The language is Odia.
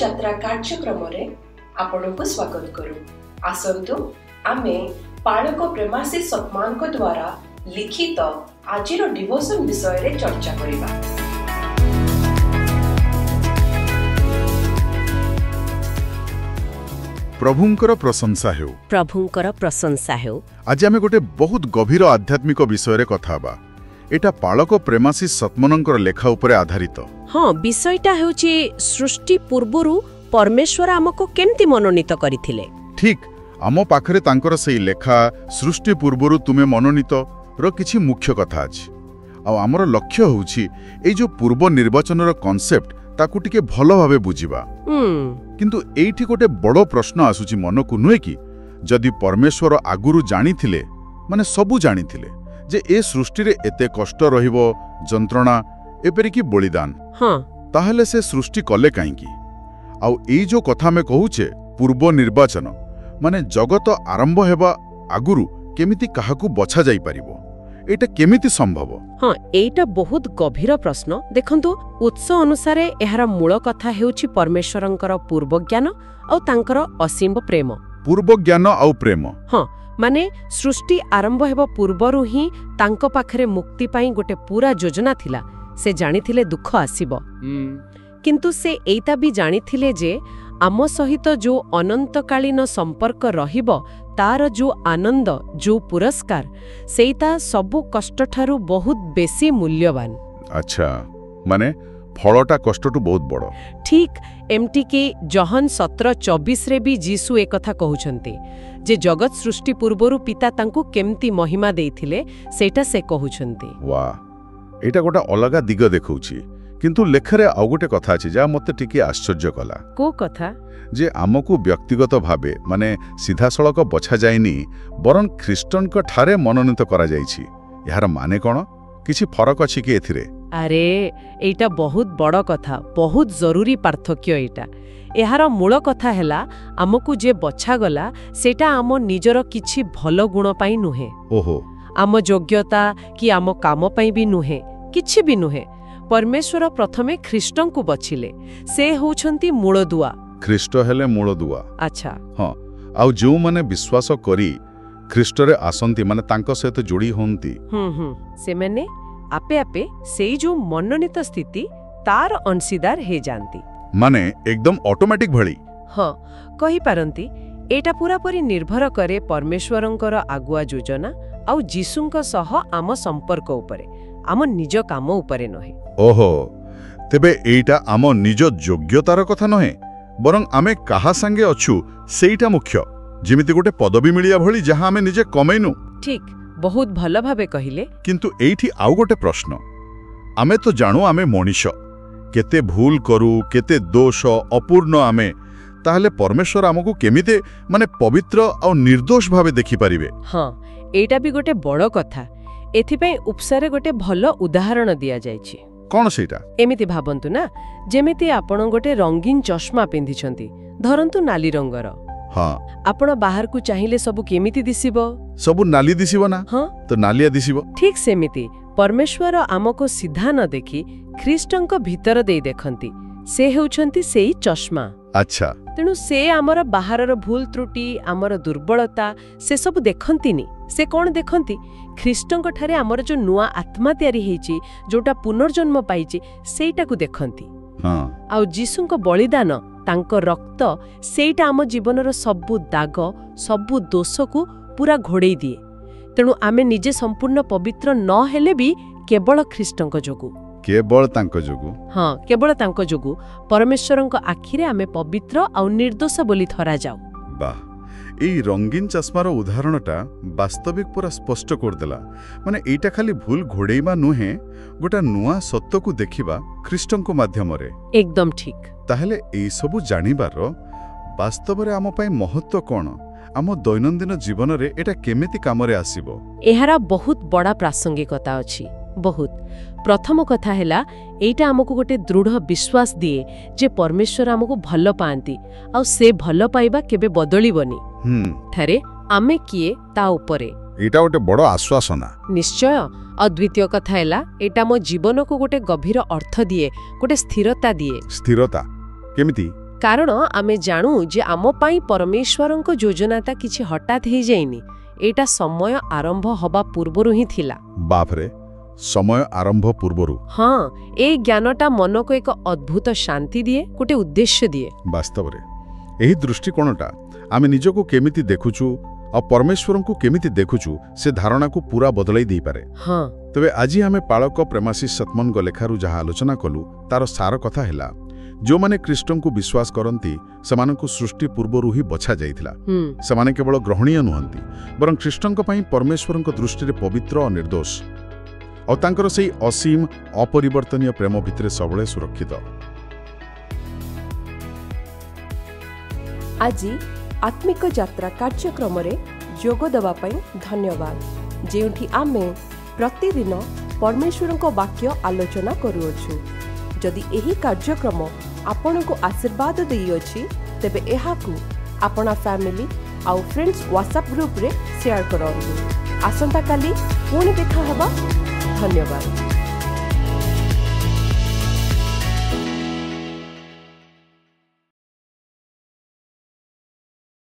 ଯାତ୍ରା କାର୍ଯ୍ୟକ୍ରମରେ ଆପଣଙ୍କୁ ସ୍ୱାଗତ କରୁ। ଆସନ୍ତୁ ଆମେ ପାଳକ ପ୍ରେମାଶିଷ ସତ୍ମାନଙ୍କ ଦ୍ୱାରା ଲିଖିତ ଆଜିର ଡିଭୋସନ ବିଷୟରେ ଚର୍ଚ୍ଚା କରିବା। ପ୍ରଭୁଙ୍କର ପ୍ରଶଂସା ହେଉ। ପ୍ରଭୁଙ୍କର ପ୍ରଶଂସା ହେଉ। ଆଜି ଆମେ ଗୋଟେ ବହୁତ ଗଭୀର ଆଧ୍ୟାତ୍ମିକ ବିଷୟରେ କଥା ହେବା। ଏଇଟା ପାଳକ ପ୍ରେମାଶିଷ ସତ୍ମନଙ୍କର ଲେଖା ଉପରେ ଆଧାରିତ। ହଁ, ବିଷୟଟା ହେଉଛି ସୃଷ୍ଟି ପୂର୍ବରୁ ପରମେଶ୍ୱର ଆମକୁ କେମିତି ମନୋନୀତ କରିଥିଲେ। ଠିକ୍, ଆମ ପାଖରେ ତାଙ୍କର ସେଇ ଲେଖା ସୃଷ୍ଟି ପୂର୍ବରୁ ତୁମେ ମନୋନୀତ ର କିଛି ମୁଖ୍ୟ କଥା ଅଛି। ଆଉ ଆମର ଲକ୍ଷ୍ୟ ହେଉଛି ଏଇ ଯୋଉ ପୂର୍ବ ନିର୍ବାଚନର କନସେପ୍ଟ, ତାକୁ ଟିକେ ଭଲ ଭାବେ ବୁଝିବା। କିନ୍ତୁ ଏଇଠି ଗୋଟେ ବଡ଼ ପ୍ରଶ୍ନ ଆସୁଛି ମନକୁ, ନୁହେଁ କି? ଯଦି ପରମେଶ୍ୱର ଆଗରୁ ଜାଣିଥିଲେ, ମାନେ ସବୁ ଜାଣିଥିଲେ, ଯେ ଏ ସୃଷ୍ଟିରେ ଏତେ କଷ୍ଟ ରହିବ, ଯନ୍ତ୍ରଣା, ଏପରିକି ବଳିଦାନ, ତାହେଲେ ସେ ସୃଷ୍ଟି କଲେ କାହିଁକି? ଆଉ ଏଇ ଯୋଉ କଥା ଆମେ କହୁଛେ ପୂର୍ବ ନିର୍ବାଚନ, ମାନେ ଜଗତ ଆରମ୍ଭ ହେବା ଆଗରୁ କେମିତି କାହାକୁ ବଛା ଯାଇପାରିବ? ଏଇଟା କେମିତି ସମ୍ଭବ? ହଁ, ଏଇଟା ବହୁତ ଗଭୀର ପ୍ରଶ୍ନ। ଦେଖନ୍ତୁ, ଉତ୍ସ ଅନୁସାରେ ଏହାର ମୂଳ କଥା ହେଉଛି ପରମେଶ୍ୱରଙ୍କର ପୂର୍ବଜ୍ଞାନ ଆଉ ତାଙ୍କର ଅସୀମ ପ୍ରେମ। ପୂର୍ବଜ୍ଞାନ ଆଉ ପ୍ରେମ। ହଁ, ମାନେ ସୃଷ୍ଟି ଆରମ୍ଭ ହେବା ପୂର୍ବରୁ ହିଁ ତାଙ୍କ ପାଖରେ ମୁକ୍ତି ପାଇଁ ଗୋଟେ ପୁରା ଯୋଜନା ଥିଲା। ସେ ଜାଣିଥିଲେ ଦୁଃଖ ଆସିବ, କିନ୍ତୁ ସେ ଏଇଟା ବି ଜାଣିଥିଲେ ଯେ ଆମ ସହିତ ଯୋଉ ଅନନ୍ତକାଳୀନ ସମ୍ପର୍କ ରହିବ, ତାର ଯୋଉ ଆନନ୍ଦ, ଯୋଉ ପୁରସ୍କାର, ସେଇଟା ସବୁ କଷ୍ଟଠାରୁ ବହୁତ ବେଶୀ ମୂଲ୍ୟବାନ। ଆଚ୍ଛା, ମାନେ ଫଳଟା କଷ୍ଟଠୁ ବହୁତ ବଡ଼। ଠିକ୍। ଏମିତିକି ଜହନ 17:24ରେ ବି ଯୀଶୁ ଏକଥା କହୁଛନ୍ତି ଯେ ଜଗତ ସୃଷ୍ଟି ପୂର୍ବରୁ ପିତା ତାଙ୍କୁ କେମିତି ମହିମା ଦେଇଥିଲେ, ସେଇଟା ସେ କହୁଛନ୍ତି। ୱା, ଏଇଟା ଗୋଟେ ଅଲଗା ଦିଗ ଦେଖାଉଛି। କିନ୍ତୁ ଲେଖାରେ ଆଉ ଗୋଟେ କଥା ଅଛି ଯାହା ମୋତେ ଟିକେ ଆଶ୍ଚର୍ଯ୍ୟ କଲା। କୋଉ କଥା? ଯେ ଆମକୁ ବ୍ୟକ୍ତିଗତ ଭାବେ, ମାନେ ସିଧାସଳଖ ବଛା ଯାଇନି, ବରଂ ଖ୍ରୀଷ୍ଟଙ୍କ ଠାରେ ମନୋନୀତ କରାଯାଇଛି। ଏହାର ମାନେ କ'ଣ? କିଛି ଫରକ ଅଛି କି ଏଥିରେ? ଆରେ, ଏଇଟା ବହୁତ ବଡ଼ କଥା, ବହୁତ ଜରୁରୀ ପାର୍ଥକ୍ୟ ଏଇଟା। ଏହାର ମୂଳ କଥା ହେଲା, ଆମକୁ ଯେ ବଛାଗଲା ସେଇଟା ଆମ ନିଜର କିଛି ଭଲ ଗୁଣ ପାଇଁ ନୁହେଁ। ଆମ ଯୋଗ୍ୟତା କି ଆମ କାମ ପାଇଁ ବି ନୁହେଁ, କିଛି ବି ନୁହେଁ। ପରମେଶ୍ୱର ପ୍ରଥମେ ଖ୍ରୀଷ୍ଟଙ୍କୁ ବଛିଲେ। ସେ ହେଉଛନ୍ତି ମୂଳଦୁଆ। ଖ୍ରୀଷ୍ଟ ହେଲେ ମୂଳଦୁଆ। ହଁ, ଆଉ ଯେଉଁମାନେ ବିଶ୍ୱାସ କରି ଖ୍ରୀଷ୍ଟରେ ଆସନ୍ତି, ମାନେ ତାଙ୍କ ସହିତ ଯୋଡ଼ି ହୁଅନ୍ତି, ହୁଁ ହୁଁ ସେମାନେ ଆପେ ଆପେ ସେଇ ଯୋଉ ମନୋନୀତ ସ୍ଥିତି, ତାର ଅଂଶୀଦାର ହେଇଯାଆନ୍ତି। ମାନେ ଏକଦମ ଅଟୋମେଟିକ ଭଳି। ହଁ, କହିପାରନ୍ତି। ଏଇଟା ପୁରାପୁରି ନିର୍ଭର କରେ ପରମେଶ୍ୱରଙ୍କର ଆଗୁଆ ଯୋଜନା ଆଉ ଯୀଶୁଙ୍କ ସହ ଆମ ସମ୍ପର୍କ ଉପରେ, ଆମ ନିଜ କାମ ଉପରେ ନୁହେଁ। ଓହୋ, ତେବେ ଏଇଟା ଆମ ନିଜ ଯୋଗ୍ୟତାର କଥା ନୁହେଁ, ବରଂ ଆମେ କାହା ସାଙ୍ଗେ ଅଛୁ ସେଇଟା ମୁଖ୍ୟ। ଯେମିତି ଗୋଟେ ପଦବୀ ମିଳିବା ଭଳି, ଯାହା ଆମେ ନିଜେ କମେଇନୁ। ଠିକ୍, ବହୁତ ଭଲ ଭାବେ କହିଲେ। କିନ୍ତୁ ଏଇଠି ଆଉ ଗୋଟେ ପ୍ରଶ୍ନ। ଆମେ ତ ଜାଣୁ ଆମେ ମଣିଷ କେତେ ଭୁଲ କରୁ, କେତେ ଦୋଷ, ଅପୂର୍ଣ୍ଣ ଆମେ। ତାହେଲେ ପରମେଶ୍ୱର ଆମକୁ କେମିତି, ମାନେ ପବିତ୍ର ଆଉ ନିର୍ଦ୍ଦୋଷ ଭାବେ ଦେଖିପାରିବେ? ହଁ, ଏଇଟା ବି ଗୋଟେ ବଡ଼ କଥା। ଏଥିପାଇଁ ଉପସାରେ ଗୋଟେ ଭଲ ଉଦାହରଣ ଦିଆଯାଇଛି। କ'ଣ ସେଇଟା? ଏମିତି ଭାବନ୍ତୁ ନା, ଯେମିତି ଆପଣ ଗୋଟେ ରଙ୍ଗୀନ ଚଷମା ପିନ୍ଧିଛନ୍ତି, ଧରନ୍ତୁ ନାଲି ରଙ୍ଗର। ଆପଣ ବାହାରକୁ ଚାହିଁଲେ ସବୁ କେମିତି ଦିଶିବ? ସବୁ ନାଲି ଦିଶିବ ନା? ହଁ। ତ ନାଲିଆ ଦିଶିବ। ଠିକ୍ ସେମିତି ପରମେଶ୍ୱର ଆମକୁ ସିଧା ନ ଦେଖି ଖ୍ରୀଷ୍ଟଙ୍କ ଭିତର ଦେଇ ଦେଖନ୍ତି। ସେ ହେଉଛନ୍ତି ସେଇ ଚଷମା। ତେଣୁ ସେ ଆମର ବାହାରର ଭୁଲ ତ୍ରୁଟି, ଆମର ଦୁର୍ବଳତା, ସେସବୁ ଦେଖନ୍ତିନି। ସେ କ'ଣ ଦେଖନ୍ତି? ଖ୍ରୀଷ୍ଟଙ୍କ ଠାରେ ଆମର ଯୋଉ ନୂଆ ଆତ୍ମା ତିଆରି ହେଇଛି, ଯୋଉଟା ପୁନର୍ଜନ୍ମ ପାଇଛି, ସେଇଟାକୁ ଦେଖନ୍ତି। ଆଉ ଯୀଶୁଙ୍କ ବଳିଦାନ, ତାଙ୍କ ରକ୍ତ, ସେଇଟା ଆମ ଜୀବନର ସବୁ ଦାଗ, ସବୁ ଦୋଷକୁ ପୁରା ଘୋଡ଼େଇ ଦିଏ। ତେଣୁ ଆମେ ନିଜେ ସମ୍ପୂର୍ଣ୍ଣ ପବିତ୍ର ନ ହେଲେ ବି କେବଳ ଖ୍ରୀଷ୍ଟଙ୍କ ଯୋଗୁଁ, କେବଳ ତାଙ୍କ ଯୋଗୁଁ। ହଁ, କେବଳ ତାଙ୍କ ଯୋଗୁଁ ପରମେଶ୍ୱରଙ୍କ ଆଖିରେ ଆମେ ପବିତ୍ର ଆଉ ନିର୍ଦ୍ଦୋଷ ବୋଲି ଧରାଯାଉ। ବାহ, ଏଇ ରଙ୍ଗୀନ ଚଷମାର ଉଦାହରଣଟା ବାସ୍ତବିକ ପୁରା ସ୍ପଷ୍ଟ କରିଦେଲା। ମାନେ ଏଇଟା ଖାଲି ଭୁଲ ଘୋଡ଼େଇବା ନୁହେଁ, ଗୋଟେ ନୂଆ ସତ୍ୟକୁ ଦେଖିବା ଖ୍ରୀଷ୍ଟଙ୍କ ମାଧ୍ୟମରେ। ଏକଦମ ଠିକ୍। ତାହେଲେ ଏଇସବୁ ଜାଣିବାର ବାସ୍ତବରେ ଆମ ପାଇଁ ମହତ୍ତ୍ୱ କ'ଣ? ଆମ ଦୈନନ୍ଦିନ ଜୀବନରେ ଏଇଟା କେମିତି କାମରେ ଆସିବ? ଏହାର ବହୁତ ବଡ଼ ପ୍ରାସଙ୍ଗିକତା ଅଛି, ବହୁତ। ପ୍ରଥମ କଥା ହେଲା, ଏଇଟା ଆମକୁ ଗୋଟେ ଦୃଢ଼ ବିଶ୍ୱାସ ଦିଏ ଯେ ପରମେଶ୍ୱର ଆମକୁ ଭଲ ପାଆନ୍ତି ଆଉ ସେ ଭଲ ପାଇବା କେବେ ବଦଳିବନି, ଠାରେ ଆମେ କିଏ ତା ଉପରେ। ଏଇଟା ଗୋଟେ ବଡ଼ ଆଶ୍ୱାସନା। ନିଶ୍ଚୟ। ଆଉ ଦ୍ୱିତୀୟ କଥା ହେଲା, ଏଇଟା ମୋ ଜୀବନକୁ ଗୋଟେ ଗଭୀର ଅର୍ଥ ଦିଏ, ଗୋଟେ ସ୍ଥିରତା ଦିଏ। ସ୍ଥିରତା କେମିତି? କାରଣ ଆମେ ଜାଣୁ ଯେ ଆମ ପାଇଁ ପରମେଶ୍ୱରଙ୍କ ଯୋଜନାଟା କିଛି ହଠାତ୍ ହେଇଯାଇନି। ଏଇଟା ସମୟ ଆରମ୍ଭ ହବା ପୂର୍ବରୁ ହିଁ ଥିଲା। ବାପରେ, ସମୟ ଆରମ୍ଭ ପୂର୍ବରୁ! ହଁ, ଏଇ ଜ୍ଞାନଟା ମନକୁ ଏକ ଅଦ୍ଭୁତ ଶାନ୍ତି ଦିଏ, ଗୋଟେ ଉଦ୍ଦେଶ୍ୟ ଦିଏ। ବାସ୍ତବରେ ଏହି ଦୃଷ୍ଟିକୋଣଟା ଆମେ ନିଜକୁ କେମିତି ଦେଖୁଛୁ ଆଉ ପରମେଶ୍ୱରଙ୍କୁ କେମିତି ଦେଖୁଛୁ, ସେ ଧାରଣାକୁ ପୁରା ବଦଳାଇ ଦେଇପାରେ। ତେବେ ଆଜି ଆମେ ପାଳକ ପ୍ରେମାଶିଷ ସତମନଙ୍କ ଲେଖାରୁ ଯାହା ଆଲୋଚନା କଲୁ, ତାର ସାର କଥା ହେଲା, ଯେଉଁମାନେ ଖ୍ରୀଷ୍ଟଙ୍କୁ ବିଶ୍ୱାସ କରନ୍ତି ସେମାନଙ୍କୁ ସୃଷ୍ଟି ପୂର୍ବରୁ ହିଁ ବଛା ଯାଇଥିଲା। ସେମାନେ କେବଳ ଗ୍ରହଣୀୟ ନୁହନ୍ତି, ବରଂ ଖ୍ରୀଷ୍ଟଙ୍କ ପାଇଁ ପରମେଶ୍ୱରଙ୍କ ଦୃଷ୍ଟିରେ ପବିତ୍ର ଓ ନିର୍ଦ୍ଦୋଷ, ଆଉ ତାଙ୍କର ସେଇ ଅସୀମ ଅପରିବର୍ତ୍ତନୀୟ ପ୍ରେମ ଭିତରେ ସବୁବେଳେ ସୁରକ୍ଷିତ। ଆଜି ଆତ୍ମିକ ଯାତ୍ରା କାର୍ଯ୍ୟକ୍ରମରେ ଯୋଗ ଦେବା ପାଇଁ ଧନ୍ୟବାଦ, ଯେଉଁଠି ଆମେ ପ୍ରତିଦିନ ପରମେଶ୍ୱରଙ୍କ ବାକ୍ୟ ଆଲୋଚନା କରୁଅଛୁ। ଯଦି ଏହି କାର୍ଯ୍ୟକ୍ରମ ଆପଣଙ୍କୁ ଆଶୀର୍ବାଦ ଦେଇଅଛି, ତେବେ ଏହାକୁ ଆପଣା ଫ୍ୟାମିଲି ଆଉ ଫ୍ରେଣ୍ଡସ୍ ହ୍ୱାଟ୍ସଆପ୍ ଗ୍ରୁପରେ ସେୟାର କରନ୍ତୁ। ଆସନ୍ତାକାଲି ପୁଣି ଦେଖା ହେବା। ଧନ୍ୟବାଦ।